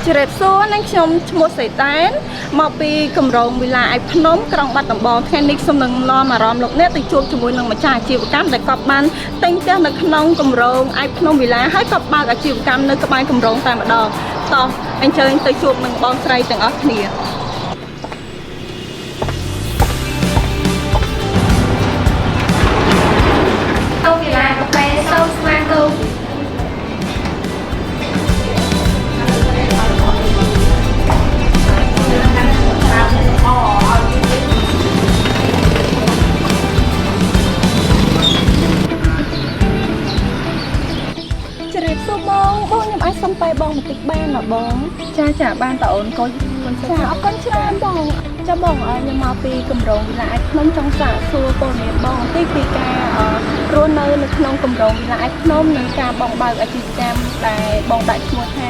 ជម្រាបសួរនាងខ្ញុំឈ្មោះសីតែនមកពីគម្រោងវិឡាឯកភ្នំក្រុងបាត់ដំបងថ្ងៃនេះខ្ញុំនឹងនាំអារម្មណ៍លោកអ្នកទៅជួបជាមួយនឹងម្ចាស់អាជីវកម្មដែលគាត់បានទិញផ្ទះនៅក្នុងគម្រោងឯកភ្នំវិឡាហើយក៏បើកអាជីវកម្មនៅក្បែរគម្រោងតែម្ដងតោះអញ្ជើញទៅជួបនឹងបងស្រីទាំងអស់គ្នា តូវិឡាកាហ្វេសូមស្វាគមន៍ ជម្រាបសួរបងបងខ្ញុំអាចសុំបែបងបន្តិចបានណាបង ចាចាបានតើអូនកូន ចាអរគុណច្រើនបងចាបងអើខ្ញុំមកពីគម្រោងវិឡាឯកភ្នំចង់សាកសួរព័ត៌មានបងបន្តិចពីការរស់នៅនៅក្នុងគម្រោងវិឡាឯកភ្នំនិងការបងបើកអាជីវកម្មដែលបងដាក់ឈ្មោះថា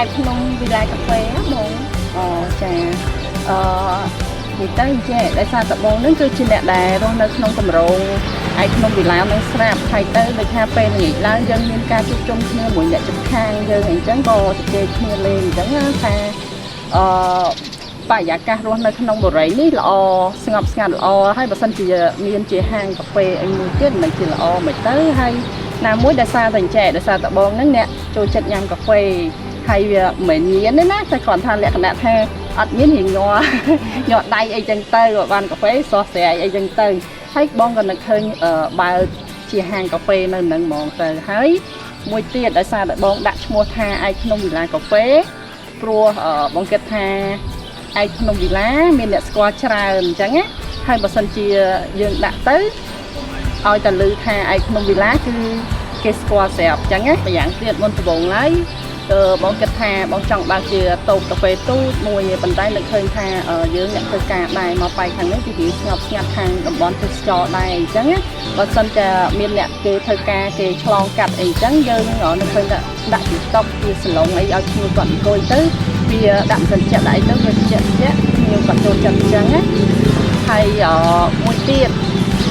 ឯកភ្នំវិឡាកាហ្វេហ៎បង អូចាអឺនិយាយទៅចេះដោយសារតបងនឹងគឺជាអ្នកដែលរស់នៅក្នុងគម្រោងឯក្នុងវិឡានឹងស្រាប់ហើយទៅដូចថាពេលល្ងាចឡើងយើងមានការជួបជុំគ្នាមួយអ្នកជិតខាងយើងអីចឹងក៏ជជែកគ្នាលេងអញ្ចឹងណាថាអឺបរិយាកាសរស់នៅក្នុងបរិយានេះល្អស្ងប់ស្ងាត់ល្អហើយបើសិនជាមានជាហាងកាហ្វេអីមួយទៀតមិនជាល្អមិនទៅហើយណាមួយដោយសារតែអញ្ចេះដោយសារតបងហ្នឹងអ្នកចូលចិត្តញ៉ាំកាហ្វេ ហើយវាមិនមែនញៀនទេណាតែគ្រាន់ថាលក្ខណៈថាអត់ញៀនរៀងញ័រញ័រដៃអីចឹងទៅបើបានកាហ្វេស្រស់ស្រាយអីចឹងទៅហើយបងក៏នឹកឃើញបើកជាហាងកាហ្វេនៅនឹងហ្មងទៅហើយមួយទៀតដោយសារតែបងដាក់ឈ្មោះថាឯកភ្នំវិឡាកាហ្វេព្រោះបងគិតថាឯកភ្នំវិឡាមានអ្នកស្គាល់ច្រើនអញ្ចឹងណាហើយបើសិនជាយើងដាក់ទៅឲ្យតែឮថាឯកភ្នំវិឡាគឺគេស្គាល់ស្រាប់អញ្ចឹងណាម្យ៉ាងទៀតមុនដំបូងឡើយ បងគិតថាបងចង់បើកជាតូបកាហ្វេទូចមួយឯងប៉ុន្តែនឹកឃើញថាយើងអ្នកធ្វើការដែរមកបែកខាងនេះពីរៀងស្ងប់ស្ងាត់ខាងតំបន់ទេសចរដែរអញ្ចឹងណាបើសិនជាមានអ្នកគេធ្វើការគេឆ្លងកាត់អីអញ្ចឹងយើងនឹកឃើញថាដាក់ជាតុជាសាឡុងអីឲ្យភ្ញៀវគាត់អង្គុយទៅវាដាក់មិនសិនជាក់ដាក់អីទៅវាជាក់ជាក់ភ្ញៀវគាត់ចូលចិត្តអញ្ចឹងណាហើយមួយទៀត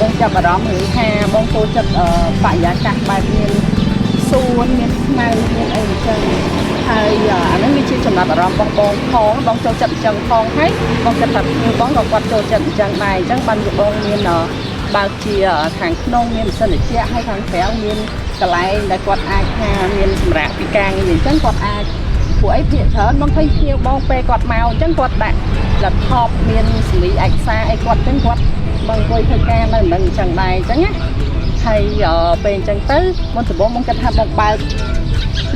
បងចាប់អារម្មណ៍រឿងថាបងចូលចិត្តបរិយាកាសបែបមានសួនមានស្មៅមានអីអញ្ចឹង ហើយអាហ្នឹងវាជាចំណាប់អារម្មណ៍របស់បងផងបងចូលចិត្តអញ្ចឹងផងហើយបងគិតថាភ្ញៀវបងក៏គាត់ចូលចិត្តអញ្ចឹងដែរអញ្ចឹងបានជាបងមានបើកជាខាងក្នុងមានម៉ាស៊ីនត្រជាក់ហើយខាងក្រៅមានកន្លែងដែលគាត់អាចថាមានសម្រាប់ពីការងារអញ្ចឹងគាត់អាចពួកអីភាគច្រើនបងឃើញភ្ញៀវបងពេលគាត់មកអញ្ចឹងគាត់ដាក់ laptop មានសម្លីឯកសារអីគាត់អញ្ចឹងគាត់បងអង្គុយធ្វើការនៅនឹងអញ្ចឹងដែរអញ្ចឹងណាហើយពេលអញ្ចឹងទៅមុនដំបូងបងគិតថាបងបើក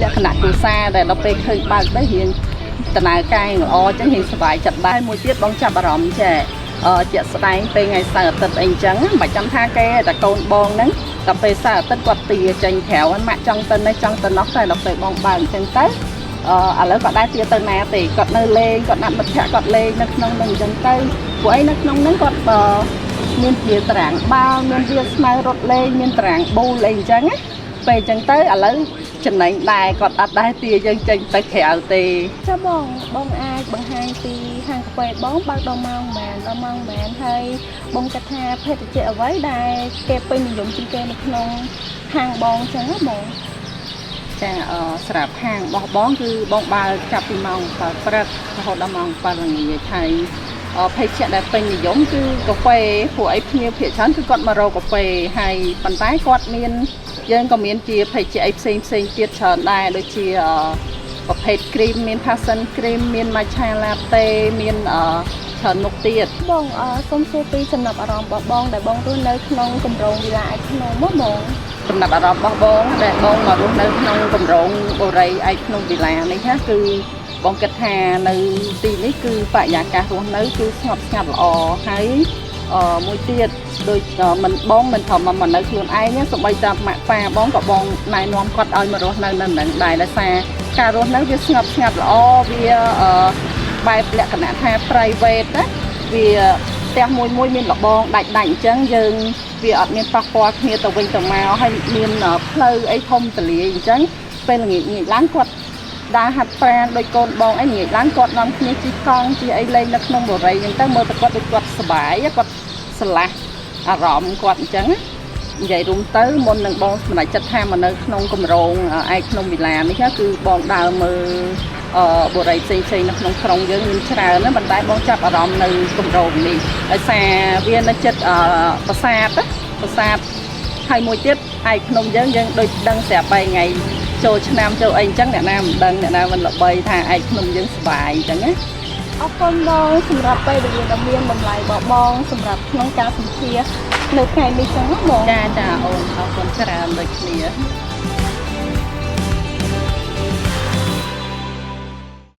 លក្ខណៈគ្រួសារដែលដល់ពេលឃើញបើកទៅរៀងដំណើរការល្អអញ្ចឹងរៀងសប្បាយចិត្តដែរមួយទៀតបងចាប់អារម្មណ៍ចេះជាក់ស្ដែងពេលថ្ងៃសៅរ៍អាទិត្យអីអញ្ចឹងមិនបាច់ចាំថាគេតែកូនបងហ្នឹងដល់ពេលសៅរ៍អាទិត្យគាត់ទាចេញក្រៅហ្នឹងម៉ាក់ចង់ទៅនេះចង់ទៅនោះតែដល់ពេលបងបើកអញ្ចឹងទៅឥឡូវគាត់ដែរទាទៅណាទេគាត់នៅលេងគាត់ណាត់មិត្តភក្តិគាត់លេងនៅក្នុងហ្នឹងអញ្ចឹងទៅពួកអីនៅក្នុងហ្នឹងគាត់មានជាតារាងបាល់មានវាលស្មៅរត់លេងមានតារាងប៊ូលអីអញ្ចឹងណាពេលអញ្ចឹងទៅឥឡូវ ចំណេញដែរគាត់អត់ដែរទាយើងចេញទៅក្រៅទេ ចាបងបងអាចបង្ហាញពីហាងកាហ្វេបងបើកដល់ម៉ោងប៉ុន្មានដល់ម៉ោងប៉ុន្មានហើយបងគិតថាភេសជ្ជៈអ្វីដែលគេពេញនិយមជាងគេនៅក្នុងហាងបងអញ្ចឹងណាបង ចាស្រាប់ហាងរបស់បងគឺបងបើកចាប់ពីម៉ោង7ព្រឹករហូតដល់ម៉ោង7ល្ងាចហើយភេសជ្ជៈដែលពេញនិយមគឺកាហ្វេព្រោះអីភ្ញៀវភាគច្រើនគឺគាត់មករកកាហ្វេហើយប៉ុន្តែគាត់មានយើងក៏មានជាភេសជ្ជៈអីផ្សេងផ្សេងទៀតច្រើនដែរដូចជាប្រភេទគ្រីមមាន passion cream មាន matcha latte មានច្រើនមុខទៀត បងសូមសួរពីចំណាប់អារម្មណ៍របស់បងដែលបងរស់នៅក្នុងគម្រោងវិឡាឯកភ្នំហ៎បង ចំណាប់អារម្មណ៍របស់បងដែលបងមករស់នៅក្នុងគម្រោងបូរីឯកភ្នំវិឡានេះណាគឺបងគិតថានៅទីនេះគឺបរិយាកាសរស់នៅគឺស្ងប់ស្ងាត់ល្អហើយមួយទៀតដូចមិនបងមិនត្រឹមមកនៅខ្លួនឯងទេសូម្បីតែម៉ាក់ប៉ាបងក៏បងណែនាំគាត់ឲ្យមករស់នៅនៅនឹងដែរដោយសារការរស់នៅវាស្ងប់ស្ងាត់ល្អវាបែបលក្ខណៈថា private ណាវាផ្ទះមួយមួយមានលបងដាច់ដាច់អញ្ចឹងយើងវាអត់មានប៉ះពាល់គ្នាទៅវិញទៅមកហើយមានផ្លូវអីធំទូលាយអញ្ចឹងពេលល្ងាចងាកឡើងគាត់ដើរហាត់ប្រាណដោយកូនបងអីល្ងាចឡើងគាត់នាំគ្នាជិះកង់ជិះអីលេងនៅក្នុងបរិយអញ្ចឹងទៅមើលទៅគាត់ដូចគាត់សប្បាយគាត់ស្រឡះអារម្មណ៍គាត់អញ្ចឹងនិយាយរួមទៅមុននឹងបងសម្រេចចិត្តថាមកនៅក្នុងគម្រោងឯកភ្នំវិឡានេះគឺបងដើរមើល បុរីផ្សេងផ្សេងៗនៅក្នុងក្រុងយើងមានច្រើនណាស់ប៉ុន្តែបងចាប់អារម្មណ៍នៅគម្រោងនេះដោយសារវានៅចិត្តប្រាសាទណាប្រាសាទហើយមួយទៀតឯកភ្នំយើងយើងដូចដឹងស្រាប់ហើយថ្ងៃចូលឆ្នាំចូលអីអញ្ចឹងអ្នកណាមិនដឹងអ្នកណាមិនល្បីថាឯកភ្នំយើងស្បាយអញ្ចឹងណា អរគុណបងសម្រាប់ពេលវេលាដ៏មានតម្លៃរបស់បងសម្រាប់ក្នុងការសម្ភាសនៅថ្ងៃនេះចឹងណាបង ចាចាអូនអរគុណច្រើនដូចគ្នា។